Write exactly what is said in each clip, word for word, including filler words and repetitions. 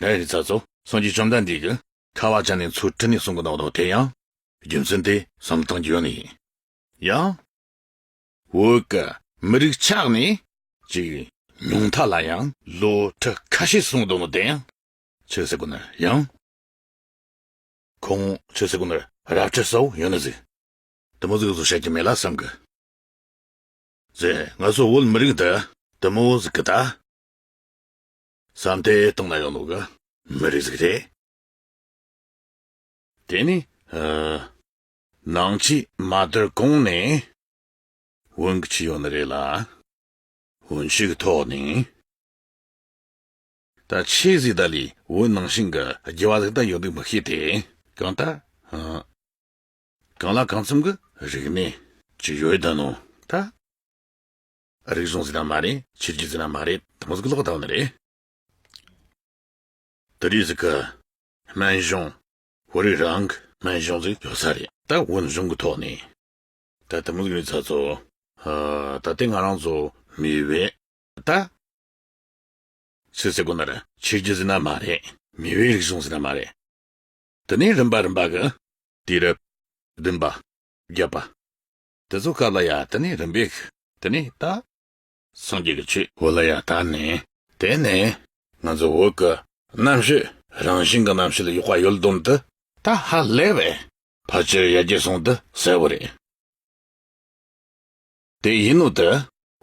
རེད་རེད་ཚ་ཚོ། སངས་རྒྱས་བཅོམ་ལྡན་འདས་ཀྱིས་ཁ་བ་ཅན་ནས་མཚོ་བྲུས་ནས་གསུང་གི་འདུག་ནོ་དེ་ཡང་རྒྱུ་མཚན་དེ་བསམ་བློ་གཏོང་རྒྱུ་ཡོད་ནི་ཡིན། ཡང་། བོད་ཀྱི་མི་རིགས་ཆགས་ནས་ཅིག་ཉུང་མཐའ་ལ་ཡང་ལོ་ཁྲི་ཁ་ཤས་སོང་འདུག་ནོ་དེ་ཡང་ཆི་ཟེར་གོ་ནི་ཡང་། ཁོང་ཆི་ཟེར་གོ་ནི་རབ་ཁྲི་གསལ་བོ་ཡོད་ནི་ཟིག་དེ་མོ་ཟིག་བཟོ་བྱ་རྒྱུ་མེད་ལ་བསམ་གི། ཟེ་ང་ཚོ་བོད་མི་རིགས་འདི་དེ་མོ་ཟིག་གི་ད། བསམ་དེ་བཏང་ན་ཡོང་ནོ་གི་མི་རིགས་ཟིག་རེད། དེ་ནི། ཨ། ནང་ཆོས་མ་དར་གོང་ནས་བོན་གྱི་ཆོས་ཡོད་ནི་རེད་ལ། བོན་ཆོས་ཀྱི་ཐོག་ནས། ད་ཆོས་ཟེར་ད་ལས་བོད་ནང་བཞིན་གྱི་རྒྱུ་བ་ཟིག་ད་ཡོད་འདུག་མི་ཤེས་ཏེ། གང་ལྟར། ཨ། གང་ལ་གང་འཚམ་གྱི་རིག་གནས་ཅིག་ཡོད་ད་ནོ་ད། རིག་གཞུང་ཟེར་ན་མ་རེད། ཆོས་བརྒྱུད་ཟེར་ན་མ་རེད། དེ་མོ་ཟིག་ལོག་བཏང་ནི་རེད། དེ་རིགས་ཟིག་གི་སྨན་གཞུང་། བོད་རིགས་རང་གི་སྨན་གཞུང་ཟིག་ཡོད་ས་རེད། ད་བོན་གཞུང་གི་ཐོག་ནས། ད་དེ་མོ་ཟིག་རེད་ཚ་ཚོ། ཨ། ད་ལྟའི་ང་རང་ཚོ་མི་བས། ད། ཆི་ཟེར་གོ་ནི་རེད། ཆོས་བརྒྱུད་ཟེར་ན་མ་རེད། མི་བས་རིག་གཞུང་ཟེར་ན་མ་རེད། དེ་ནས་རིམ་པ་རིམ་པ་གི་དུས་རབས་བདུན་པ། བརྒྱད་པ། དེ་ཚོ་སྐབས་ལ་ཡ་དེ་ནས་རིམ་པས་དེ་ནས་ད། སངས་རྒྱས་ཀྱི་ཆོས་བོད་ལ་ཡ་དར་ནས། དེ་ནས་ང་ཚོ་བོད་ཀྱི་རྣམ་དཔྱོད་རང་བཞིན་གྱི་རྣམ་དཔྱོད་ལ་ཡག་པ་ཡོད་དོན་དེ་ད་ཧ་ལས་པས་ཕལ་ཆེར་ཡར་རྒྱས་སོང་དེ་གསལ་བོ་རེད། དེ་ཡིན་ནོ་དེ་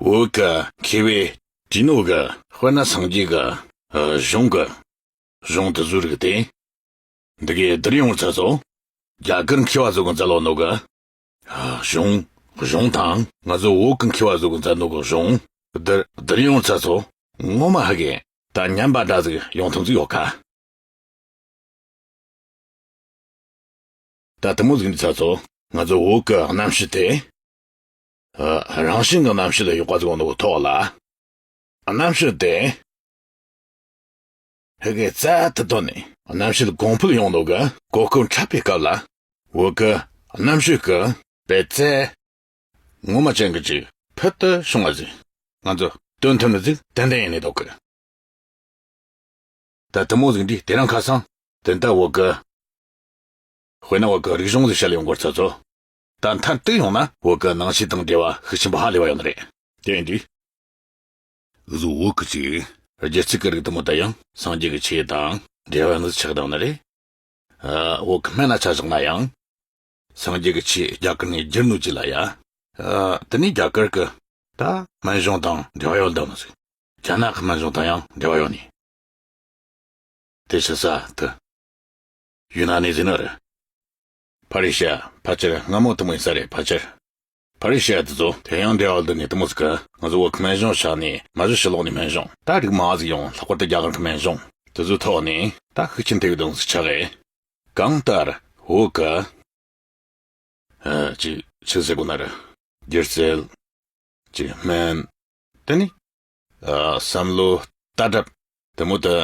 བོད་ཀྱི་མཁས་པས་བྲིས་ནོ་གི། དཔེར་ན་སངས་རྒྱས་ཀྱི་གཞུང་གི། གཞུང་དེ་ཚོའི་རིགས་དེ། འདི་གའི་བསྡུར་ཡོང་ཚ་ཚོ། རྒྱ་གར་མཁས་པ་ཚོ་གི་མཛད་ལོ་ནོ་གི། གཞུང་། གཞུང་དང་ང་ཚོ་བོད་ཀྱི་མཁས་པ་ཚོ་གི་མཛད་ནོ་གི་གཞུང་། བསྡུར་བསྡུར་ཡོང་ཚ་ཚོ། ངོ་མ་ཧ་གི་ད་མཉམ་པ་འདྲ་ཟིག་ཡོང་ཐུབ་ཟིག་ཡོད་ཁ། ད་དེ་མོ་ཟིག་འདི་ཚ་ཚོ། ང་ཚོ་བོད་ཀྱི་རྣམ་དཔྱོད་དེ། ཨ། རང་བཞིན་གྱི་རྣམ་དཔྱོད་ལ་ཡག་པ་ཟིག་ཡོང་ནོ་གི་ཐོག་ལ། རྣམ་དཔྱོད་དེ། ཧེ་གེ་རྩལ་དུ་བཏོན་ནས་རྣམ་དཔྱོད་གོང་འཕེལ་ཡོང་ནོ་གི་གོ་སྐབས་འཕྲད་པའི་སྐབས་ལ། བོད་ཀྱི་རྣམ་དཔྱོད་ཀྱི་པད་ཚལ་ངོ་མ་ཅན་གྱི་ཅིག་ཕུལ་དུ་བྱུང་བ་ཟིག་ང་ཚོ་སྟོན་ཐུབ་ནི་ཟིག་ཏན་ཏན་ཡིན་ནི་འདུག་གི། ད་དེ་མོ་ཟིག་འདི་དེ་རིང་ཁ་སང་དེ་འདྲ་བོད་ཀྱི། དཔེར་ན་བོད་ཀྱི་རིག་གཞུང་ཟིག་བཤད་ལས་ཡོང་གོ་ཚ་ཚོ། ད་མཐར་གཏུགས་ཡོང་ན་བོད་ཀྱི་ནང་ཆོས་དང་འབྲེལ་བ་ཤུགས་ཆེན་པོ་ཧ་ལས་པ་ཡོད་ནི་རེད། དེ་ཡིན་དུས། འུ་ཟོ་བོད་ཀྱི་ཅིག་སྒྱུ་རྩལ་གྱི་རིགས་དེ་མོ་ད་ཡང་སངས་རྒྱས་ཀྱི་ཆོས་དང་འབྲེལ་བ་ནི་ཆགས་བསྡད་ནི་རེད། ཨ། བོད་ཀྱི་སྨན་ལ་ཆ་བཞག་ན་ཡང་། སངས་རྒྱས་ཀྱི་ཆོས་རྒྱ་གར་ནས་བསྒྱུར་ནོ་ཅིག་ལ་ཡ། ཨ། དེ་ནས་རྒྱ་གར་གྱི་ད་སྨན་གཞུང་དང་འབྲེལ་བ་ཡོད་ལྡང་ནི་ཟིག་རྒྱ་ནག་གི་སྨན་གཞུང་དང་ཡང་འབྲེལ་བ་ཡོད་ནི། དེ་ཆི་ས་དེ། ཡུན་ནན་ནས་ཟིན་ནི་རེད། ཕ་རི་ཤ་ཕལ་ཆེར་སྔ་མོ་དེ་མོ་ཡིན་ས་རེད་ཕལ་ཆེར། ཕ་རི་ཤ་དེ་ཚོ་དེ་ཡང་འབྲེལ་བ་ལྡན་ནས་དེ་མོ་ཟིག་གི་ང་ཚོ་བོད་ཀྱི་སྨན་གཞུང་ཆགས་ནས་མ་བཞུ་ཕྱི་ལོགས་ནས་སྨན་གཞུང་ད་རིགས་མང་ཟིག་ཡོང་ལྷག་པར་དུ་རྒྱ་གར་གྱི་སྨན་གཞུང་དེ་ཚོའི་ཐོག་ནས་ད་ཤུགས་རྐྱེན་ཐེབས་གི་དོན་ཟིག་ཆགས་གི། གང་ལྟར་བོད་ཀྱི། ཨ། ཅིག་ཆི་ཟེར་དགོས་ན་ར། སྒྱུ་རྩལ། ཅིག་སྨན། དེ་ནི། ཨ། བསམ་བློ། ལྟ་གྲུབ། དེ་མོ་དེ།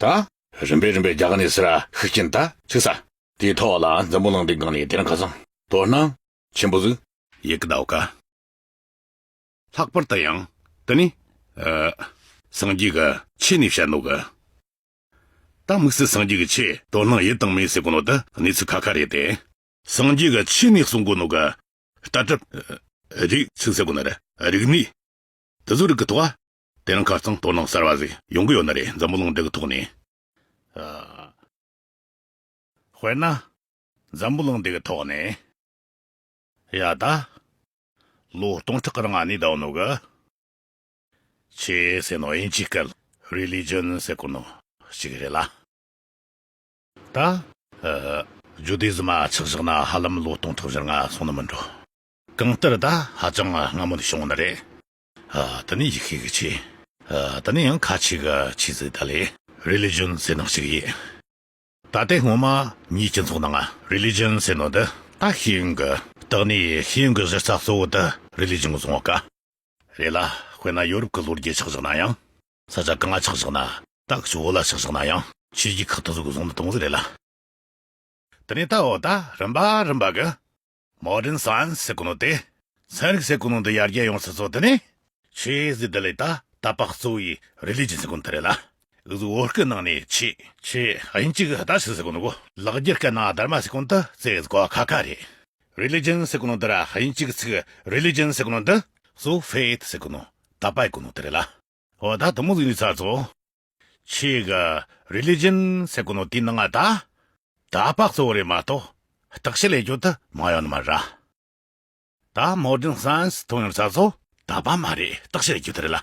ད། རིམ་པས་རིམ་པས་རྒྱ་གར་ནས་ཟེར་ར་ཤུགས་རྐྱེན་ད་ཆི་ས། དེའི་ཐོག་ལ་འཛམ་བུ་གླིང་འདིའི་སྒང་ནས་དེ་རིང་ཁ་སང་དོ་སྣང་ཆེན་པོ་ཟིག་ཡེད་གི་འདུག་ག། ལྷག་པར་དུ་ཡང་དེ་ནི། ཨ། སངས་རྒྱས་ཀྱི་ཆོས་ནས་བཤད་ནོ་གི། ད་དམིགས་བསལ་སངས་རྒྱས་ཀྱི་ཆོས་དོ་སྣང་ཡོད་དང་མེད་ཟེར་གོ་ནོ་དེ་གནས་ཚུལ་ཁ་ཁ་རེད་དེ། སངས་རྒྱས་ཀྱི་ཆོས་ནས་གསུང་གོ་ནོ་གི་ལྟ་གྲུབ། རིག་ཆི་ཟེར་གོ་ནི་རེད། རིག་གནས། དེ་ཚོ་རིགས་ཀྱི་ཐོག་དེ་རིང་ཁ་སང་དོ་སྣང་གསར་བ་ཟིག་ཡོང་གི་ཡོད་ནི་རེད་འཛམ་བུ་གླིང་འདི་གི་ཐོག་ནས། ཨ། དཔེར་ན། འཛམ་བུ་གླིང་འདི་གི་ཐོག་ནས། ཡ་ད། ལོ་སྟོང་ཕྲག་གི་རིང་ང་གནས་བསྡད་ནོ་གི། ཆོས་ཟེར་ནོ་དབྱིན་ཇིའི་སྐད། རི་ལི་ཇན་ཟེར་གོ་ནོ་ཞིག་རེད་ལ། ད། ཨ། ཇུ་དི་ཟི་མ་ཆ་བཞག་ན་ཧ་ལམ་ལོ་སྟོང་ཕྲག་བཞི་ལྔ་སོང་ནི་མིན་འགྲོ། གང་ལྟར་ད་ཧ་ཅང་སྔ་མོ་ནས་བྱུང་ནི་རེད། ཨ། དེ་ནས་ཡེ་ཤུ་གི་ཆོས། ཨ། དེ་ནས་ཡང་ཁ་ཆེ་གི་ཆོས་ཟེར་ད་ལས་རི་ལི་ཇན་ཟེར་ནང་ཞིག་ཡིན། ད་ལྟའི་སྔོན་མ་མིའི་སྤྱི་ཚོགས་ནང་རི་ལི་ཇན་ཟེར་ནོ་འདི་ད་ཤེས་ཡོན་གྱི་སྟེགས་ནས་ཤེས་ཡོན་གྱི་གཞི་རྩ་གཙོ་བོ་དེ་རི་ལི་ཇན་གྱིས་བཟུང་བ་ཀ། རེད་ལ། དཔེར་ན་ཡོ་རོབ་ཀྱི་ལོ་རྒྱུས་ཆ་བཞག་ན་ཡང་། ས་ཆ་གང་ང་ཆ་བཞག་ན། ད་ཀྱི་བོད་ལ་ཆ་བཞག་ན་ཡང་ཆོས་བརྒྱུད་ཁག་དེ་ཚོ་གིས་བཟུང་ནི་དེ་མོ་ཟིག་རེད་ལ། དེ་ནས་ད་འོ་ད་རིམ་པ་རིམ་པ་གི་མོ་ཌན་སའེན་སི་ཟེར་གོ་ནོ་དེ། ཚན་རིག་ཟེར་གོ་ནོ་འདི་ཡར་རྒྱས་ཡོང་ས་ཚོ་དེ་ནས་ཆོས་ཟེར་དེ་ལས་ད་དད་པ་གཙོ་བོའི་རི་ལི་ཇན་ཟེར་གོ་ནོ་དེ་རེད་ལ། འུ་ཟོ་བོད་སྐད་ནང་ནས་ཆོས། ཆོས་དབྱིན་ཇི་གི་ད་ཆི་ཟེར་གོ་ནོ་གོ། ལེགས་སྦྱར་སྐད་ནང་དྷརྨ་ཟེར་གོ་ནོ་ད་ཙེ་གོ་ཁ་ཁ་རེད། རི་ལི་ཇན་ཟེར་གོ་ནོ་ད་ར་དབྱིན་ཇི་གི་ཚིག་རི་ལི་ཇན་ཟེར་གོ་ནོ་ད་སོ་ཕེ་ཐི་ཟེར་གོ་ནོ་དད་པ་ཡི་གོ་ནོ་ད་རེད་ལ། འོ་ད་དེ་མོ་ཟིག་ནི་ཚ་ཚོ། ཆོས་གི་རི་ལི་ཇན་ཟེར་གོ་ནོ་དེའི་ནང་ང་ད་དད་པ་གཙོ་བོ་རེད་མ་གཏོགས་བརྟག་དཔྱད་ལས་རྒྱུ་ད་མ་ཡོང་ནི་མ་ར། ད་མོ་ཌན་སའེན་སི་ཐོན་ཡོང་ཚ་ཚོ་དད་པ་མ་རེད། བརྟག་དཔྱད་ལས་རྒྱུ་ད་རེད་ལ།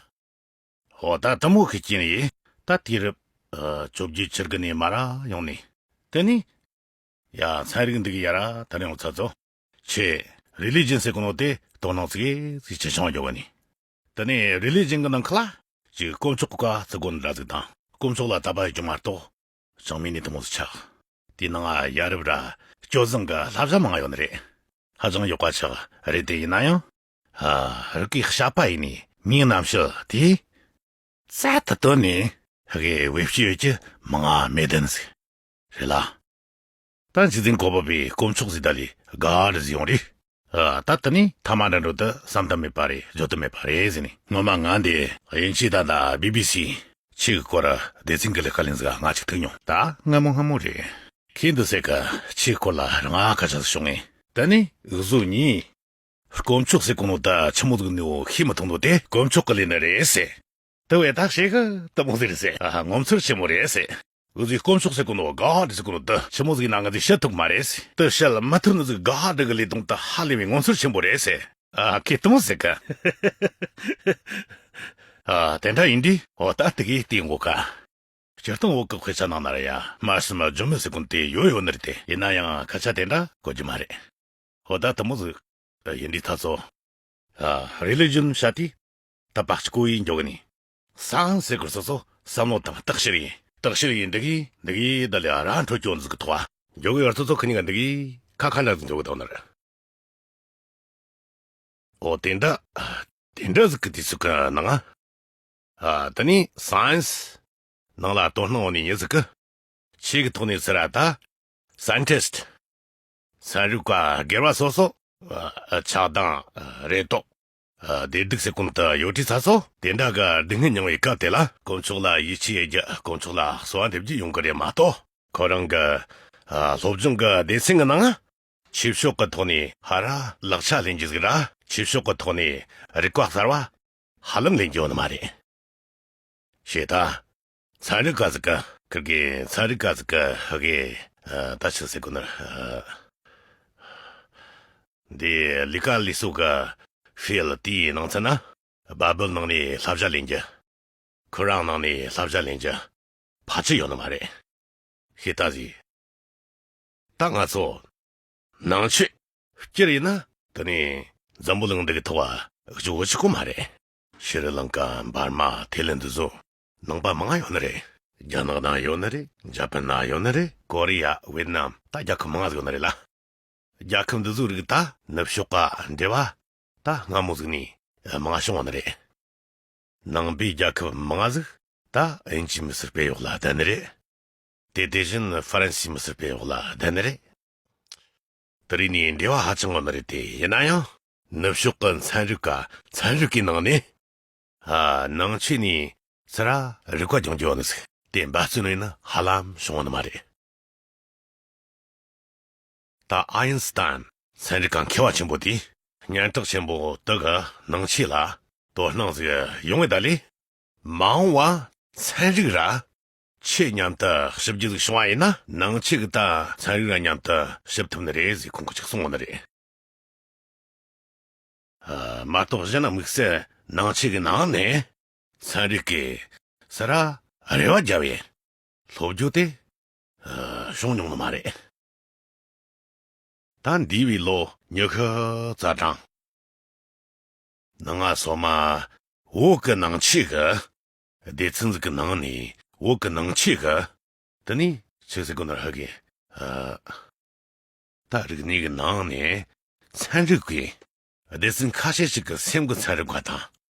འོ་ད་དེ་མོ་གི་རྐྱེན་ཡིན། ད་དུས་རབས་ཨ་བཅོ་བརྒྱད་བཅུ་དགུ་ནས་མ་ར་ཡོང་ནས། དེ་ནས་ཡ་ཚན་རིག་འདི་གི་ཡ་ར་ད་རེ་ཡོང་ཚ་ཚོ། ཆོས་རི་ལི་ཇན་ཟེར་གོ་ནོ་དེ་དོ་སྣང་ཙི་གེ་ཙི་ཆེ་ཆུང་འགྱོ་གི་ནི། དེ་ནས་རི་ལི་ཇན་གི་ནང་ཁ་ལ་ཅིག་དཀོན་མཆོག་གི་བཀའ་ཙི་གོ་ནི་འདྲ་ཟིག་དང་དཀོན་མཆོག་ལ་དད་པ་ཡོད་རྒྱུ་མ་གཏོགས། ཅང་མིན་ནི་དེ་མོ་ཟིག་ཆགས། དེའི་ནང་ཡ་རབས་ར་སྤྱོད་བཟང་གི་བསླབ་བྱ་མང་ཡོད་ནི་རེད། ཧ་ཅང་ཡག་པ་ཆགས་རེད། དེ་ཡིན་ན་ཡང་། ཨ་རིག་གི་བཤད་པ་ཡིན་ནི་མིའི་རྣམ་དཔྱོད་དེ། རྩལ་དུ་བཏོན་ནས་ཧ་གེ་བེད་སྤྱོད་ཡོད་ཀྱི་མང་ང་མེད་དན་ཟིག་རེད་ལ། ད་འཇིག་རྟེན་གོ་བབ་པའི་དཀོན་མཆོག་ཟིག་ད་ལི་ག་རེ་ཟིག་ཡོང་རེད། ཨ་ད་དེ་ནི་ཐ་མ་འདྲ་འགྲོ་དུ་བསམ་དུ་མེད་པ་རེད། བརྗོད་དུ་མེད་པ་རེད་ཟེར་ནས། སྔོན་མ་ང་འདི་དབྱིན་ཇི་ད་ད་བི་བི་སི་ཆོས་ཀྱི་སྐོར་སྡེ་ཚན་གྱི་ལས་ཀ་ལེན་ཟིག་ང་ཅིག་ཐུག་མྱོང་། ད་སྔ་མོ་སྔ་མོ་རེད། ཁྱེད་འདི་ཟེར་གི་ཆོས་ཀྱི་སྐོར་ལ་རང་ང་སྐད་ཆ་ཟིག་བྱུང་ངས། དེ་ནི་འུ་ཟོ་གཉིས། དཀོན་མཆོག་ཟེར་གོ་ནོ་ད་ཆི་མོ་ཟིག་ནོ་ཤེས་མི་ཐུབ་ནོ་དེ་དཀོན་མཆོག་གི་ལས་ནི་རེད་ཟེར། དེ་བས་ད་ཤེས་གི་དེ་མོ་ཟིག་རེད་ཟེར། ཨ་ངོ་མཚར་ཆེན་མོ་རེད་ཟེར། འུ་ཟོས་དཀོན་མཆོག་ཟེར་གོ་ནོ་ག་འདྲ་ཟེར་གོ་ནོ་དེ་ཆི་མོ་ཟིག་ཡིན་ན་ང་ཚོས་བཤད་ཐུབ་མ་རེད་ཟེར། དེ་བཤད་མ་ཐུབ་ནི་ཟིག་ག་འདྲ་གི་ལས་དོན་དེ་ཧ་ལས་པའི་ངོ་མཚར་ཆེན་པོ་རེད་ཟེར། ཨ་ཁྱེད་དེ་མོ་ཟེར་གི། ཨ་དེ་འདྲ་ཡིན་དུས་འོ་ད་དེ་གི་དེ་ངོ་ག་སྤྱིར་བཏང་བོད་ཀྱི་དཔེ་ཆ་ནང་ན་ར་ཡ་སྨྲ་བྱེད་མ་སྒྱུ་མ་ཟེར་གོ་ནོ་དེ་ཡོད་ཡོད་ནི་རེད་དེ། ཡིན་ན་ཡང་སྐད་ཆ་དེ་འདྲ་གོ་རྒྱུ་མ་རེད། འོ་ད་དེ་མོ་ཟིག་ཡིན་དུས་ད་ཚོ། ཨ་རི་ལི་ཇན་བཤད་དུས་ད་པག་ཅིག་གོ་ཡིན་འགྱོ་གི་ནི། སའེན་སི་ཟེར་གི་སོ་སོ་བསམ་བློ་དང་བརྟག་དཔྱད་ཡིན། བརྟག་དཔྱད་ཡིན་འདི་གི་འདི་གི་ད་ལས་ར་འཕྲོད་སྐྱོན་ཟིག་གི་ཐོག་འགྱོ་གི་ཡོད། སོ་སོ་ཁི་ཉིན་ག་འདི་གི་ཁ་ཁ་འདྲ་ཟིག་འགྱོ་གི་ཐོག་ནི་རེད། འོ་དེ་འདྲ། དེ་འདྲ་ཟིག་གི་དུས་ཚོད་གི་ནང་། ཨ་དེ་ནི་སའེན་སི་ནང་ལ་དོ་སྣང་འོང་ནི་མྱི་ཟིག་གི། ཆོས་ཀྱི་ཐོག་ནས་ཟེར་ར་ད། སའེན་ཊིསི་ཊི། ཚན་རིག་པ་སྒེར་བ་སོ་སོ། ཨ་ཆགས་སྡང་། རེ་དོགས། ཨ་བདེ་སྡུག་ཟེར་གོ་ནོ་དེ་ཡོད་དུས་ཚ་ཚོ། དེ་འདྲ་གི་སྡུག་བསྔལ་མྱོང་བའི་སྐབས་དེ་ལ་དཀོན་མཆོག་ལ་ཡིད་ཆེས་ཡེད་རྒྱུ། དཀོན་མཆོག་ལ་གསོལ་བ་འདེབས་རྒྱུ་ཡོང་གི་རེད་མ་གཏོགས། ཁོ་རང་གི་ཨ་སློབ་སྦྱོང་གི་སྡེ་ཚན་གི་ནང་། ཆོས་ཕྱོགས་ཀྱི་ཐོག་ནས་ཧ་ར་ལག་ཆ་ལེན་རྒྱུ་ཟིག་ར། ཆོས་ཕྱོགས་ཀྱི་ཐོག་ནས་རིག་པ་གསར་བ་ཧ་ལམ་ལེན་རྒྱུ་ཡོད་ནི་མ་རེད། ཞེས་ད། ཚན་རིག་པ་ཟིག་གི་ཁིར་གི་ཚན་རིག་པ་ཟིག་གི་ཧ་གི་ཨ་ད་ཆི་ཟེར་གོ་ནི། འདི་ལས་ཀ་ལས་གསོ་གི་ཕི་ལ་དེའི་ནང་ཚན་ན་བ་བུལ་ནང་ནས་བསླབ་བྱ་ལེན་རྒྱུ། ཁོ་རང་ནང་ནས་བསླབ་བྱ་ལེན་རྒྱུ་ཕལ་ཆེར་ཡོད་ནི་མ་རེད། ཤེས་ད་ཟིག་ད་ང་ཚོ་ནང་ཆོས་སྤྱིར་ཡིན་ན། དེ་ནས་འཛམ་བུ་གླིང་འདི་གི་ཐོག་ག་གཅིག་པོ་གཅིག་པོ་མ་རེད། ཤི་རི་ལང་ཀ། འབར་མ། ཐའི་ལེན་འདི་ཚོ་ནང་པ་མང་ང་ཡོད་ནི་རེད། རྒྱ་ནག་ནང་ཡོད་ནི་རེད། འཇར་པན་ནང་ཡོད་ནི་རེད། ཀོ་རི་ཡ། ཝེད་ནམ། ད་རྒྱལ་ཁབ་མང་ང་ཟིག་ཡོད་ནི་རེད་ལ། རྒྱལ་ཁབ་འདི་ཚོའི་རིགས་ད་ནུབ་ཕྱོགས་ཀ་འབྲེལ་བ་ད་སྔ་མོ་ཟིག་ནས་མང་བྱུང་བ་ནི་རེད། ནང་པའི་རྒྱལ་ཁབ་མང་ཟིག་ད་དབྱིན་ཇིའི་མི་སེར་སྤེལ་ཡོག་ལ་བསྡད་ནི་རེད། དེ་དེ་བཞིན་ཧྥ་རན་སིའི་མི་སེར་སྤེལ་ཡོག་ལ་བསྡད་ནི་རེད། དེ་རིགས་ནས་འབྲེལ་བ་ཧ་ཅང་ཡོད་ནི་རེད་དེ། ཡིན་ན་ཡང་ནུབ་ཕྱོགས་ཀྱི་ཚན་རིག་ག་ཚན་རིག་གི་ནང་ནས། ཨ་ནང་ཆོས་ནས་ཚུར་རིག་པ་སྦྱོང་རྒྱུ་ཡོད་ནི་ཟིག་དེ་འབད་བརྩོན་ཡིན་ན་ཧ་ལམ་བྱུང་བ་ནི་མ་རེད། ད་ཨ་ཡིན་སི་ཏན་ཚན་རིག་ག་མཁས་པ་ཆེན་པོ་དེས་སྙན་གྲགས་ཆེན་པོ་དེ་གི་ནང་ཆོས་ལ་དོ་སྣང་ཟིག་ཡོང་བའི་ད་ལས། མ་འོངས་པ་ཚན་རིག་ར་ཆོས་མཉམ་དུ་ཞིབ་རྒྱུ་ཟིག་བྱུང་བ་ཡིན་ན། ནང་ཆོས་གི་ད་ཚན་རིག་ར་མཉམ་དུ་ཞིབ་ཐུབ་ནི་རེད་ཟེར་ཁོང་གིས་ཅིག་གསུངས་ཡོད་ནི་རེད། ཨ་མ་གཏོགས་གཞན་དམིགས་བསལ་ནང་ཆོས་གི་ནང་ནས་ཚན་རིག་གི་ཚུར་རེ་བ་རྒྱབ་ཡས་སློབ་རྒྱུ་དེ་ཨ་བྱུང་མྱོང་ནི་མ་རེད། ད་འདས་པའི་ལོ་ཉི་ཤུ་རྩ་གྲངས་ནང་ང་སོ་མ་བོད་ཀྱི་ནང་ཆོས་ཀྱི་སྡེ་ཚན་ཟིག་གི་ནང་ནས། བོད་ཀྱི་ནང་ཆོས་ཀྱི་དེ་ནས་ཆི་ཟེར་གོ་ནོ་ཧ་གི་ཨ་ད་རིག་གནས་ཀྱི་ནང་ནས་ཚན་རིག་གི་སྡེ་ཚན་ཁ་ཤས་ཤིག་གི་སེམས་ཀྱི་ཚན་རིག་པ་དང་།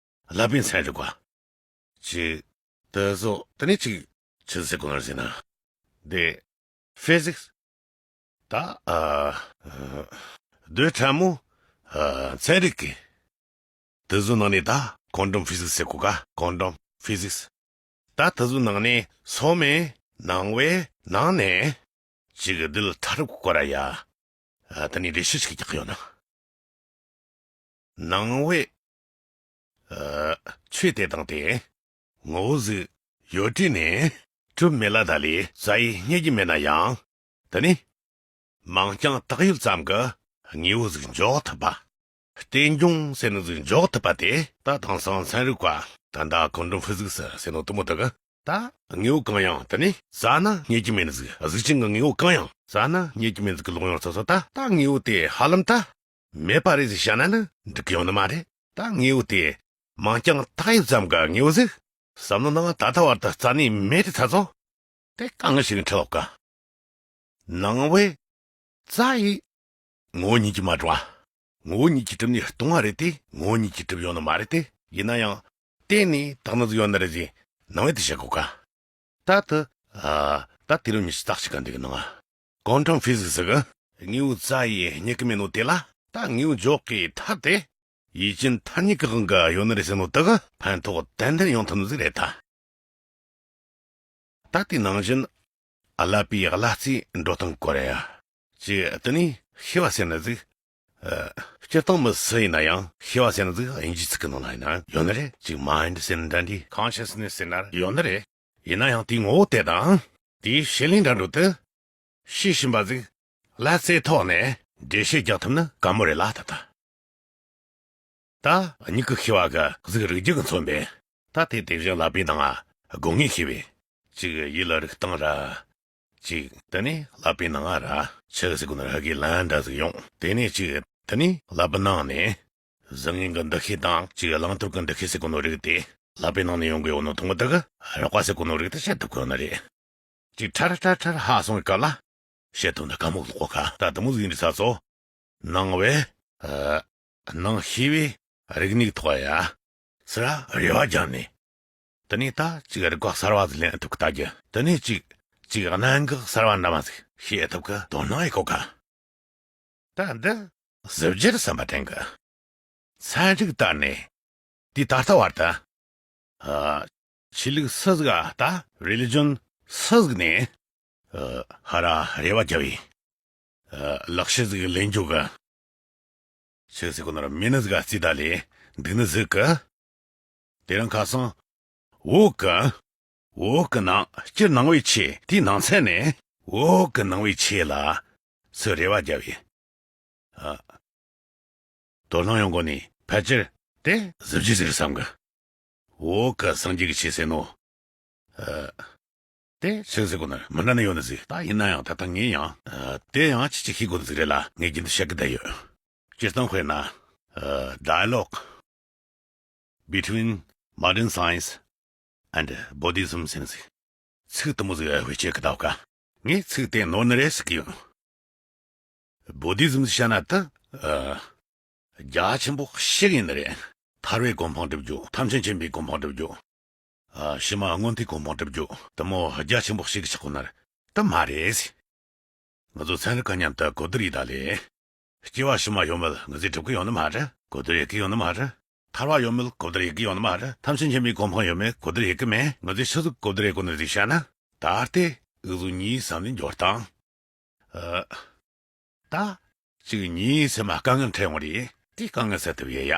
ཀླད་པའི་ཚན་རིག་པ། ཅིག་དེ་ཚོ་དེ་ནས་ཅིག་ཆི་ཟེར་གོ་ནོ་ཟེར་ན། དེ་ཕི་ཟིག་སི། ད་ཨ་རྡུལ་ཕྲ་མོ་ཨ་ཚན་རིག་གི། དེ་ཚོ་ནང་ནས་ད་ཀོན་ཌམ་ཕི་ཟིག་སི་ཟེར་གོ་ག་ཀོན་ཌམ་ཕི་ཟིག་སི། ད་དེ་ཚོའི་ནང་ནས་སོ་མའི་ནང་བའི་ནང་ནས་ཅིག་གི་རྡུལ་ཕྲ་རབ་ཀྱི་སྐོར་ར་ཡ། ཨ། དེ་ནས་འགྲེལ་བཤད་ཅིག་རྒྱག་གི་ཡོད་ན། ནང་བའི། ཨ། ཆོས་དེ་དང་དེ་ངོ་བོ་ཟིག་ཡོད་དུས་ནས་གྲུབ་མེད་ལ། ད་ལས་རྩ་བའི་རྙེད་ཀྱི་མེད་ན་ཡང་། དེ་ནི་མིང་རྐྱང་བཏགས་ཡོད་ཙམ་གྱི་དངོས་པོ་ཟིག་འཇོག་ཐུབ་པ། རྟེན་འབྱུང་ཟེར་ནི་ཟིག་འཇོག་ཐུབ་པ་དེ། ད་དེང་སང་ཚན་རིག་པ། ད་ལྟ་ཀོན་ཊམ་ཕི་ཟིག་སི་ཟེར་ནོ་དེ་མོ་དག་གི། ད་དངོས་པོ་གང་ཡང་དེ་ནི་རྩ་ན་རྙེད་ཀྱི་མེད་ནི་ཟིག་གཟུགས་ཅན་གྱི་དངོས་པོ་གང་ཡང་རྩ་ན་རྙེད་ཀྱི་མེད་ནི་ཟིག་གི་ལོག་ཡོང་ཚོད་ཚོད། ད་ད་དངོས་པོ་དེ་ཧ་ལམ་ད་མེད་པ་རེད་ཟེར་བཤད་ན་ནི་འགྲིག་གི་ཡོད་ནི་མ་རེད། ད་དངོས་པོ་དེ་མིང་རྐྱང་བཏགས་ཡོད་ཙམ་གྱི་དངོས་པོ་ཟིག་བསམ་བློ་ནང་ད་ལྟ་བར་དུ་རྩ་ནས་མེད་དེ། ད་ཚོ་དེ་དཀའ་ངལ་ཞིག་འཕྲད་ཡོད་ཀ། ནང་པའི་རྩ་ཡི་ངོ་བོ་ཉིད་ཀྱིས་མ་གྲུབ་པ། ངོ་བོ་ཉིད་ཀྱིས་གྲུབ་ནས་སྟོང་བ་རེད་དེ། ངོ་བོ་ཉིད་ཀྱིས་གྲུབ་ཡོད་ནི་མ་རེད་དེ། ཡིན་ན་ཡང་བརྟེན་ནས་དག་ནི་ཟིག་ཡོད་ནི་རེད་ཟེར་ནང་པས་དེ་བཤད་གོ་ཀ། ད་དེ། ཨ། ད་དེ་རུ་ཉི་ཤུ་རྩ་གཅིག་ག་འདུག་གི་ནང་། ཀོན་ཊམ་ཕི་ཟིག་སི་གི་དངོས་པོའི་རྩ་ཡིས་རྙེད་ཀྱི་མེད་ནོ་དེ་ལ། ད་དངོས་པོ་འཇོག་གི་ཐབས་དེ་ཡུལ་ཅན་ཐ་སྙད་ཀྱི་དབང་གིས་ཡོད་ནི་རེད་ཟེར་ནོ་དེ་གི་ཕན་ཐོགས་ཏན་ཏན་ཡོང་ཐུབ་ནི་ཟིག་རེད་ད། ད་དེ་ནང་བཞིན་ཀླད་པའི་ཀླད་རྩའི་འགྲོ་སྟངས་སྐོར་ཡ། ཅིག་དེ་ནས་ཤེས་པ་ཟེར་ནི་ཟིག་ཨ། སྤྱིར་བཏང་མི་སུ་ཡིན་ན་ཡང་ཤེས་པ་ཟེར་ནི་ཟིག་དབྱིན་ཇིའི་ཚིག་གི་ནང་ལ་ཡིན་ན་ཡོད་ནི་རེད། ཅིག་མའིན་ཌི་ཟེར་ནི་འདྲ་འདི། ཀོན་ཤི་ཡས་ནེ་སི་ཟེར་ན་ཡོད་ནི་རེད། ཡིན་ན་ཡང་དེའི་ངོ་བོ་དེ་དང་དེའི་བྱེད་ལས་འདྲ་འགྲོ་དེ་ཤེས་བཞིན་པ་ཟིག་ཀླད་རྩའི་ཐོག་ནས་འགྲེལ་བཤད་རྒྱག་ཐུབ་ན་དཀའ་མོ་རེད་ལ། ད་ད། ད་མྱིག་གི་ཤེས་པ་གིས་གཟུགས་རིག་རྒྱུ་གི་མཚོན་པས། ད་དེ་དེ་བཞིན་ཀླད་པའི་ནང་ང་སྒོ་ལྔས་ཤེས་པས། ཅིག་ཡིད་ལ་རིག་སྟངས་ར། ཅིག་དེ་ནས་ཀླད་པའི་ནང་ང་ར་ཆི་ཟེར་གོ་ནོ་ར་ཧ་གི་ལན་འདྲ་ཟིག་ཡོང་། དེ་ནས་ཅིག་དེ་ནས་ཀླད་པའི་ནང་ནས་གཟུགས་བརྙན་གི་འདུ་ཤེས་དང་ཅིག་བླང་དོར་གི་འདུ་ཤེས་ཟེར་གོ་ནོ་རིགས་དེ་ཀླད་པའི་ནང་ནས་ཡོང་གི་ཡོད་ནོ་དང་པོ་དེ་གི་རེག་པ་ཟེར་གོ་ནོ་རིགས་དེ་བཤད་ཐུབ་གོ་ནི་རེད། ཅིག་ཁྲ་ར་ཁྲ་ཁྲ་ར་ཧ་སོང་བའི་སྐབས་ལ་བཤད་ཐུབ་ན་དཀའ་མོ་ལོག་གོ་ཁ། ད་དེ་མོ་ཟིག་ཡིན་དུས་ས་སོ། ནང་པའི། ཨ། ནང་ཤེས་པའི་རིག་གནས་ཐོག་ཡ། ཟེར་ར་རེ་བ་རྒྱབ་ནས། དེ་ནས་ད་ཅིག་རིག་པ་གསར་བ་ཟིག་ལེན་ཐུབ་ཀི་ལྟ་རྒྱུ། དེ་ནས་ཅིག་ཅིག་གནད་འགག་གསར་བ་འདྲ་མོ་ཟིག་ཤེས་ཐུབ་ཀི་དོ་སྣང་ཡེ་གོ་ཁ། ད་འདི་གཟི་བརྗིད་བསམ་པ་དྲན་གི། ཚན་རིག་ལྟར་ནས་དེ་ད་ལྟ་བར་དུ། ཨ། ཆོས་ལུགས་སུ་ཟིག་ཨ། ད་རི་ལི་ཇན་སུ་ཟིག་ནས། ཨ། ཧ་ར་རེ་བ་རྒྱབ་ཡིན། ཨ། ལག་ཤེས་ཟིག་ལེན་རྒྱུ་གི་ཆི་ཟེར་གོ་ནོ་ར་མེད་ནི་ཟིག་ག་རྩིས་ད་ལས་འདུག་ནི་ཟིག་གི། དེ་རིང་ཁ་སང་། བོད་གི། བོད་གི་ནང་སྤྱིར་ནང་པའི་ཆོས། དེའི་ནང་ཚན་ནས་བོད་གི་ནང་པའི་ཆོས་ལ་སུ་རེ་བ་རྒྱབ་ཡིན། ཨ། དོ་སྣང་ཡོང་གོ་ནི་ཕལ་ཆེར་དེ་གཟི་བརྗིད་ཟིག་རེད་བསམ་གི། བོད་གི་སངས་རྒྱས་ཀྱི་ཆོས་ཟེར་ནོ། ཨ། དེ་ཆི་ཟེར་གོ་ནི་མི་འདྲ་ནི་ཡོད་ནི་ཟིག་ད་ཡིན་ན་ཡང་ད་ལྟ་ངས་ཡང་། ཨ། དེ་ཡང་ཅི་ཅི་ཤེས་དགོས་ནི་ཟིག་རེད་ལ། ངས་རྒྱུན་དུ་བཤད་གི་བསྡད་ཡོད། སྤྱིར་བཏང་དཔེར་ན། ཨ། Dialogue between modern science and Buddhism ཟེར་ནི་ཟིག་ཚིག་དེ་མོ་ཟིག་བེད་སྤྱོད་གི་འདུག་ག། ངས་ཚིག་དེ་ནོར་ནི་རེད་ཟེར་གི་ཡོད། བུ་དི་ཛིམ་ཟེར་བཤད་ན་ད། ཨ། རྒྱ་ཆེན་པོ་ཞིག་ཡིན་ནི་རེད། ཐར་པའི་གོ་འཕང་སྒྲུབ་རྒྱུ། ཐམས་ཅད་མཁྱེན་པའི་གོ་འཕང་སྒྲུབ་རྒྱུ། ཨ། ཕྱི་མ་མངོན་མཐོའི་གོ་འཕང་སྒྲུབ་རྒྱུ་དེ་མོ་རྒྱ་ཆེན་པོ་ཞིག་གི་ཆགས་གོ་ནི་རེད། དེ་མ་རེད། ང་ཚོ་ཚན་རིག་པ་མཉམ་དུ་གོ་བསྡུར་ཡེ་ད་ལས། སྐྱེ་བ་ཕྱི་མ་ཡོད་མེད་ང་ཚོས་སྒྲུབ་གི་ཡོད་ནི་མ་རེད། གོ་བསྡུར་ཡེ་གི་ཡོད་ནི་མ་རེད། ཐར་པ་ཡོད་མེད་གོ་བསྡུར་ཡེ་གི་ཡོད་ནི་མ་རེད། ཐམས་ཅད་མཁྱེན་པའི་གོ་འཕང་ཡོད་མེད་གོ་བསྡུར་ཡེ་གི་མེད། ང་ཚོས་ཆི་ཟིག་གོ་བསྡུར་ཡེ་གོ་ནི་ཟིག་བཤད་ན། ད་ལྟའི་འུ་ཚོ་མིའི་བསམ་བློའི་འབྱོར་སྟངས། ཨ། ད་ཅིག་མིའི་སེམས་ལ་དཀའ་ངལ་འཕྲད་ཡོང་རེད། དེ་དཀའ་ངལ་སེལ་ཐུབ་ཡེ་ཡ།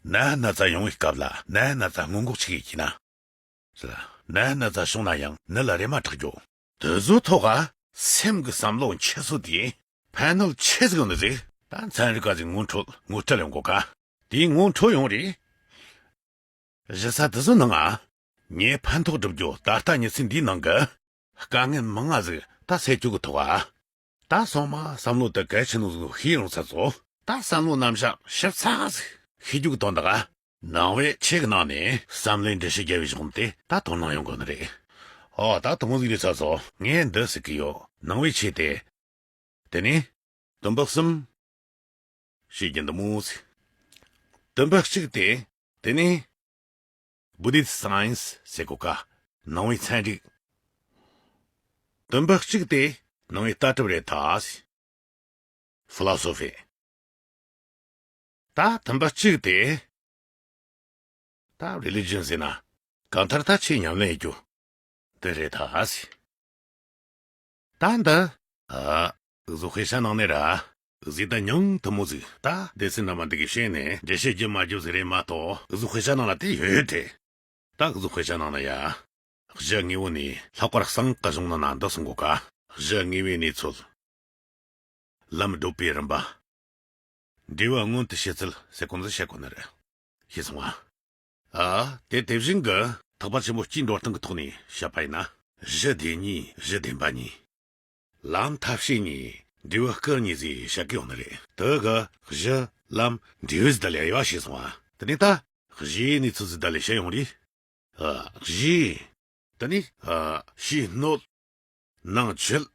ནད་ན་ཚ་ཡོང་བའི་སྐབས་ལ་ནད་ན་ཚ་སྔོན་འགོག་ཅིག་ཡེ་རྒྱུ་ན། ཟེར། ནད་ན་ཚ་བྱུང་ན་ཡང་ནད་ལ་རེ་མ་དྲག་རྒྱུ། དེ་ཚོའི་ཐོག་ག་སེམས་ཀྱི་བསམ་བློ་འཁྱེར་སྲོལ་དེ་ཕན་ནུས་ཆེ་ཟིག་ཡོད་ནི་ཟིག་ད་ཚན་རིག་པ་ཟིག་ངོ་འཕྲོད་ངོ་སྤྲོད་ཡོང་གོ་ག། དེ་ངོ་འཕྲོད་ཡོང་རེད། གཞི་ས་དེ་ཚོའི་ནང་ང་ངས་ཕན་ཐོགས་སྒྲུབ་རྒྱུ། ད་ལྟ་མྱི་ཚེ་འདིའི་ནང་གི་དཀའ་ངལ་མང་ང་ཟིག་ད་སེལ་རྒྱུ་གི་ཐོག་ག། ད་སོང་མ་བསམ་བློ་དེ་གལ་ཆེ་ནོ་ཟིག་ཤེས་ཡོང་ས་ཚོ། ད་བསམ་བློ་རྣམ་གཞག་ཞིབ་ཚགས་ཟིག་ཤེས་རྒྱུ་གི་དོན་དག་ག། ནང་པའི་ཆོས་ཀྱི་ནང་ནས་བསམ་བློའི་འགྲེལ་བཤད་རྒྱབ་པའི་གཞུང་དེ་ད་དོ་སྣང་ཡོང་དགོས་ནི་རེད། ཨོ། ད་དེ་མོ་ཟིག་རེད་ས་ཚོ། ངས་འདི་ཟེར་གི་ཡོད། ནང་པའི་ཆོས་དེ། དེ་ནས་སྟོན་པ་གསུམ་ཞེས་རྒྱུ་འདི་མོ་ཟིག་སྟོན་པ་གཅིག་དེ། དེ་ནས་Buddhist science ཟེར་གོ་ག། ནང་པའི་ཚན་རིག་སྟོན་པ་གཅིག་དེ་ནང་པའི་ལྟ་གྲུབ་རེད་ད། Philosophy. ད་སྟོན་པ་གཅིག་དེ། ད་religion ཟེར་ན། གང་ལྟར་ད་ཆེས་ཉམས་ལེན་རྒྱུ། དེ་རེད་ད་ཟེ། ད་འདི། ཨ། འུ་ཟོ་དཔེ་ཆ་ནང་ནས་ར། འུ་ཟོས་ད་ཉུང་དུ་མོ་ཟིག་ད་སྡེ་ཚན་འདྲ་མ་འདི་གི་བཤད་ནས་འགྲེལ་བཤད་རྒྱུ་མ་རྒྱུ་ཟིག་རེད་མ་གཏོགས་འུ་ཟོ་དཔེ་ཆ་ནང་ལ་དེ་ཡོད་ཡོད་དེ། ད་འུ་ཟོ་དཔེ་ཆ་ནང་ན་ཡ། གཞི་དངོས་པོ་ནས་ལྷག་པར་གསང་སྔགས་ཀྱི་གཞུང་ནང་ན་འདི་གསུང་གོ་ཀ། གཞི་དངོས་པོའི་གནས་ཚུལ། ལམ་བགྲོད་པའི་རིམ་པ། འབྲས་བུ་མངོན་དུ་བྱེད་ཚུལ་ཟེར་གོ་ནོ་བཤད་གོ་ནི་རེད། ཤེས་སོང་ང་། ཨ། དེ་དེ་བཞིན་གྱི་ཐེག་པ་ཆེན་པོ་སྤྱིའི་འགྲོ་སྟངས་ཀྱི་ཐོག་ནས་བཤད་པ་ཡིན་ན། གཞི་བདེན་གཉིས། གཞི་བདེན་པ་གཉིས། ལམ་ཐབས་ཤེས་གཉིས། འབྲས་བུ་སྐུ་གཉིས་ཟེར་བཤད་གི་ཡོང་ནི་རེད། དེ་གི་གཞི་ལམ་འབྲས་བུ་ཟེར་ད་ལས་དབྱེ་བ་ཤེས་སོང་ང་། དེ་ནས་ད་གཞིའི་གནས་ཚུལ་ཟེར་ད་ལས་བཤད་ཡོང་རེད། ཨ། གཞི། དེ་ནས། ཨ། ཕྱིའི་སྣོད། ནང་བཅུད།